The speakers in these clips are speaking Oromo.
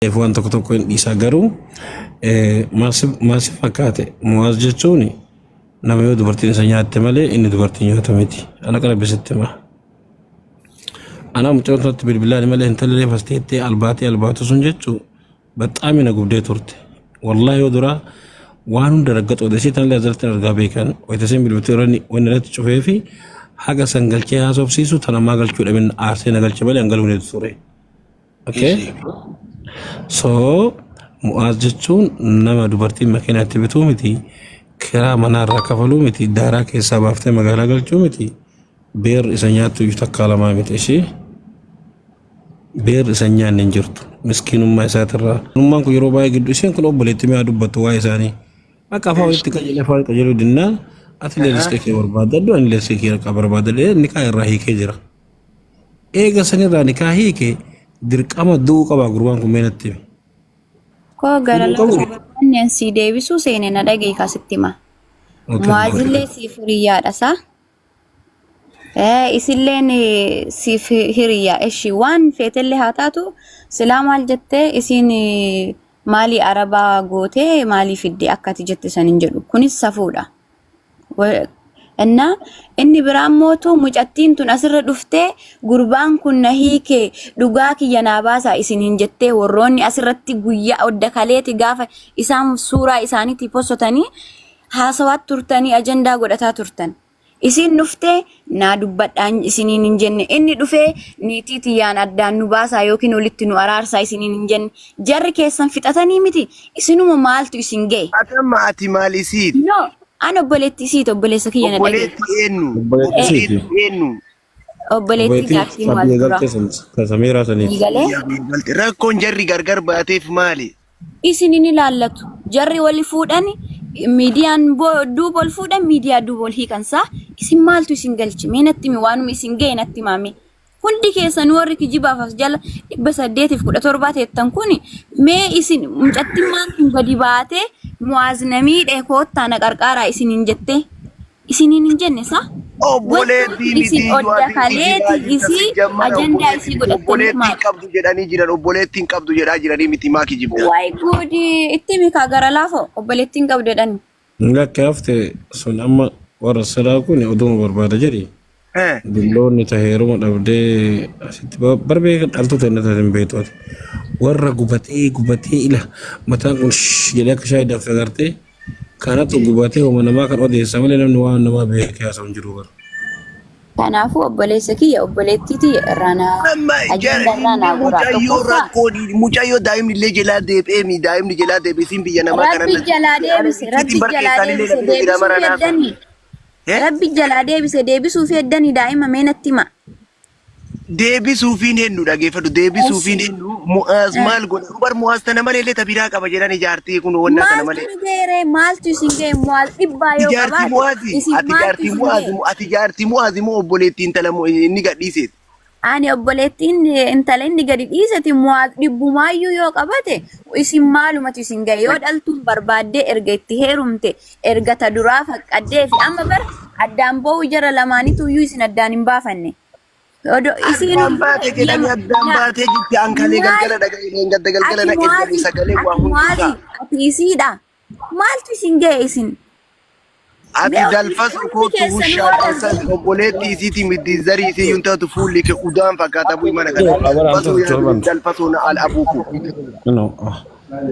Ta'eef waan tokko tokko hin dhiisa garuu maal si fakkaate Mu'aaz jechuun nama yoo dubartiin isa nyaatte malee inni dubartii nyaatu miti. Ana qara bisitti hima. Ana mucaan tokkotti bilbilaan malee intalli reefa as teettee albaatee albaatu sun jechuu baxxaami na gubdee turte. Wallahi yoo duraa waan hunda raggaxu odesii tanallee asirratti argaa beekan wayita isheen bilbiltee wanni irratti cufee fi haga san galchee haasofsiisu tana maa galchuu dhabin aarsee na galche malee an galuu hin ture. Okay. Easy. So Mu'aaz jechuun nama dubartiin makiinaatti bituu miti, kiraa manaa irraa kafaluu miti, daaraa keessaa baaftee magaalaa galchuu miti. Beerri isa nyaattu iyyuu takkaa lamaa miti ishee. Beerri isa hin nyaanne hin jirtu. Miskiinummaa isaatirraa. Miskiinummaan kun yeroo baay'ee gidduu isheen kun obboleetti mi'a dubbattu waa'ee isaanii. Akka afaan walitti qajeelee afaan qajeeluu dinnaan ati illee riskii kee barbaadadhu ani illee riskii kee barbaadadhu nikaa irraa hiikee jira. Eega sanirraa nikaa hiike dirqama du'uu qaba gurbaan kun mee natti himi. Koo gara Du'uu qabu? lafa barbaanne an sii deebisuu seene na dhaga'i kaa sitti hima. Okay. Mu'aazillee siif hiriyyaadha saa. Isilleen siif hiriyyaa eshi waan feetellee haa taatu silaa maal jettee isiin maalii arabaa gootee maalii fidde akka ati jette san hin jedhu kunis safuudha. Innaa inni biraan mootu mucattiin tun asirra dhuftee gurbaan kun na hiike dhugaa kiyya naa baasaa isiniin jettee warroonni asirratti guyyaa odda kaleeti gaafa isaan suuraa isaaniitii postotanii haasawaa turtanii ajandaa godhataa turtan. Isiin dhuftee naa dubbadhaan isiniin hin jenne. Inni dhufee niitii tiyyaan addaan nu baasaa yookiin walitti nu araarsaa isiniin hin jenne. Jarri keessan fixatanii miti isinuma maaltu isin ga'e? Ati amma ati maal isiiti? No, an obboleettii isiiti obboleessa kiyya na dhaga'i. Obboleetti eenyu? Obboleetti isiiti. Obboleetti eenyu? Obboleettii Obboleettii jaartii maal biyya dura. galtee san ta Samiiraa saniiti. Galee Biyya galte. Rakkoon jarri gargar baateef maali? isin hin ilaallatu. Jarri wali fuudhan miidiyaan duuba ol fuudhan miidiyaa duuba ol hiikan saa isin maaltu isin galche? Mee natti himi waanuma isin ga'e natti himaa mee. Hundi keessan warri kijibaaf as jala 817 teettan kun mee isin mucattimmaan tun gadi baatee Mu'aaz na miidhe koottaa na qarqaaraa isiniin jettee isiniin hin jenne sa? Obboleettii Wanti isin miti odda ati kaleeti kijibaa jirta isii sijjammara ajandaa obboleettii isii miti godhattaniif obboleettii maal? qabdu jedhanii jiran obboleettiin qabdu jedhaa jiranii miti maa kijibda. Waay guudi itti mikaa gara laafoo obboleettiin qabdu jedhani. Lakki hafte sun amma warra silaa kun oduma barbaada jedhi. Eh. Dulloonni ta heeruma dhabdee asitti barbee dhaltuu ta'e nata hin beektu ati. Warra gubatee gubatee ila mataan kun shh jedhee akka shaayii danfe agartee kanatu gubatee homa namaa kan odeessa malee namni waan namaa beekee haasa'u hin jiru bara. Kanaafuu obboleessa kiyya obboleettii tiyya irraa naa Amma ajandaa irraa inni naa goraa. mucayyoo Tokkoffaa rakkoon mucayyoo daa'imni illee jalaa deebi'ee mi daa'imni jalaa deebi'ee siin biyya namaa kana Rabbi jalaa deebise Rabbi bar jalaa keessaan illee deebise namni jira deebisuu mara naasa. heddanii Eh? Rabbi jalaa deebise deebisuu fi heddanii daa'ima mee natti hima. Deebisuufiin hennu dhageeffadhu deebisuufiin Eshi. hennu mu'aaz maal godha bar mu'aaz tana malee illee tabiraa qaba jedhan ijaartii kun wannaa tana Maaltu malee. nu geeree maaltu isin ga'e mu'aaz dhibbaa yoo Ijaartii qabaate mu'aazi isin ati maaltu jaartii isin mu'aazi ga'e? ati jaartii mu'aazi moo obboleettii intala inni gadhiiseeti. Ani obboleettiin intala inni gadi dhiiseti mu'aaz dhibbumaayyuu yoo qabate isin maalumatu isin ga'e yoo dhaltuun barbaaddee erga itti heerumte erga ta duraa faqqaddee fi amma bara addaan ba'uu jara lamaanitu iyyuu isin addaan hin baafanne. Odo isiin Addaan baate jedhanii addaan lama baatee jirti an kalee maal galgala dhaga'ee dheengadda galgala ati na erganii mu'aazi sagalee waa ati hundi mu'aazi isaa. ati isiidha maaltu isin ga'e isin Ati mee dalfas hundi kootu keessan hushaa warra keessan obboleettii isiitii miti zarii isii yuun taatu fuulli kee udaan fakkaata bu'i mana kana. Abara Basoo amsa yaa torban. dalfasoo na al abuuku. No.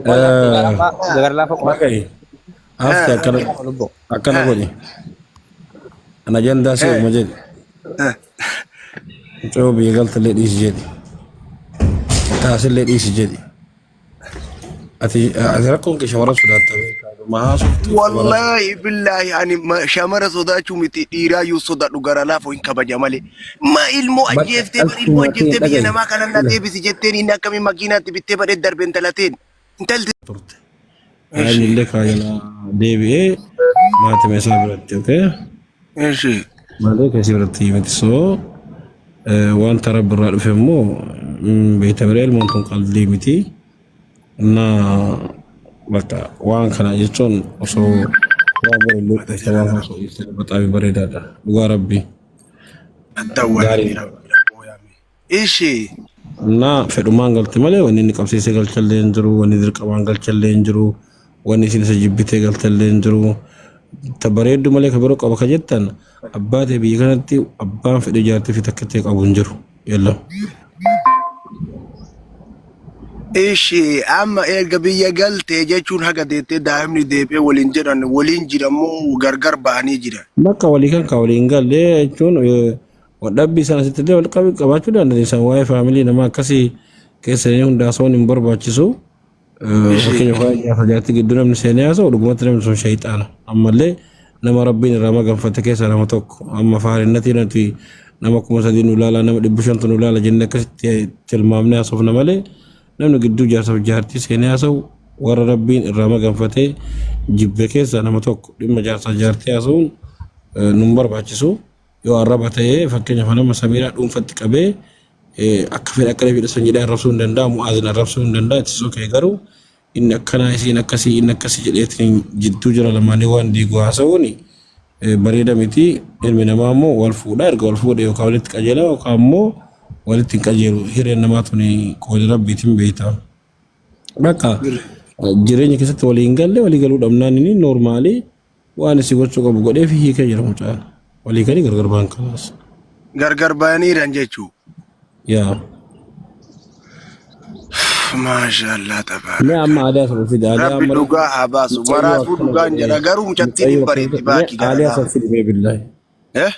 Gara lafa qofa. Dhaga'i. Hafte akkana akkana godhi. Ana ajandaa si uuma jedhi. Mucayyoo biyya galtallee dhiisi jedhi. Taasillee dhiisi jedhi. Ati ati rakkoon kee shamara sodaatta beekaa. Maa haasoftu shamara Wallaahi billaahi ani shamara sodaachuu miti dhiiraayyuu sodaadhu gara laafoo hin kabaja malee. Ma ilmoo Bakka ajjeeftee bar ilmoo dhaltuu ta'e ajjeeftee biyya dhaga'i. namaa kanan na deebisi jetteen inni akkamiin makiinaatti bittee badhee darbe intalateen. Intalti. Turte. Daa'imni illee kaayana deebi'ee maatima isaa biratti okay. Eshi. Malee keessi biratti miti soo wanta rabbi irraa dhufe immoo beekta bira ilmoon tun qalbii miti. Na bakka waan kana jechuun osoo waan bira illee dhufte waan haasa'u dhiiste baxaami bareedaadha. Dhugaa rabbi. Dawwalanii Gaarii. rabbi booyame. Ishi. Naa fedhumaan galte malee wanni inni qabsiisee galchallee hin jiru, wanni dirqamaan galchallee hin jiru, wanni isin isa jibbitee galtallee hin jiru. Ta bareeddu malee ka biroo qaba ka jettan abbaa ta'e biyya kanatti abbaan fedhe jaartii fi takka ta'e qabu hin jiru. Yalla. Ishi amma erga biyya galtee jechuun haga deettee daa'imni deebi'ee waliin jedhan waliin jira moo gargar ba'anii jiran? Bakka walii kan ka waliin galle jechuun dhabbii isaan asitti illee wal qabi qabaachuu danda'an isaan waa'ee faamilii nama akkasii keessa hundaa soon hin barbaachisu. Fakkeenyaaf waa'ee jaarsa jaartii gidduu namni seenee haasa'u dhugumatti namni sun shayxaana. Ammallee nama rabbiin irraa maganfate keessaa nama tokko. Amma faarinnatii nuti nama 3000 nu ilaala nama 500tu nu ilaala jennee akkasitti tilmaamnee haasofna malee namni gidduu jaarsaaf jaartii seenee haasa'u warra rabbiin irraa maganfatee jibbe keessaa nama tokko. Dhimma jaarsaa jaartii haasa'uun nun barbaachisu. Yoo arraba ta'ee fakkeenyaaf nama Samiiraa dhuunfatti qabee akka fedhe akka fedhe san jedhee arrabsuu hin danda'a Mu'aazin arrabsuu hin danda'a itti okay garuu inni akkanaa isiin akkasii inni akkasii jedheetiin jidduu jira lamaanii waan diigu haasa'uun bareeda miti ilmi namaa immoo wal fuudha erga wal fuudhe yookaan walitti qajeela yookaan immoo walitti hin qajeelu hireen namaa tuni qooda rabbiitiin beekta. Bakka jireenya keessatti walii hin galle walii galuu dhabnaan inni noormaalii Waan isii gochuu qabu godhee fi hiikee jira mucaan. Walii galii gargar ba'an kanaas. Gargar bayaniiran jechuu. Yaa. Maashaallah Mee tabaaraka. amma aadaa sana fide aadaa Rabbi amma dhugaa haa baasu. mucayyoo Maraatuu akkana dhugaan godhee jedha. Garuu mucattiin mucayyoo hin akkana bareeddi godhe mee baaki gara aadaa laafa. sana fide mee billaahi. Eh?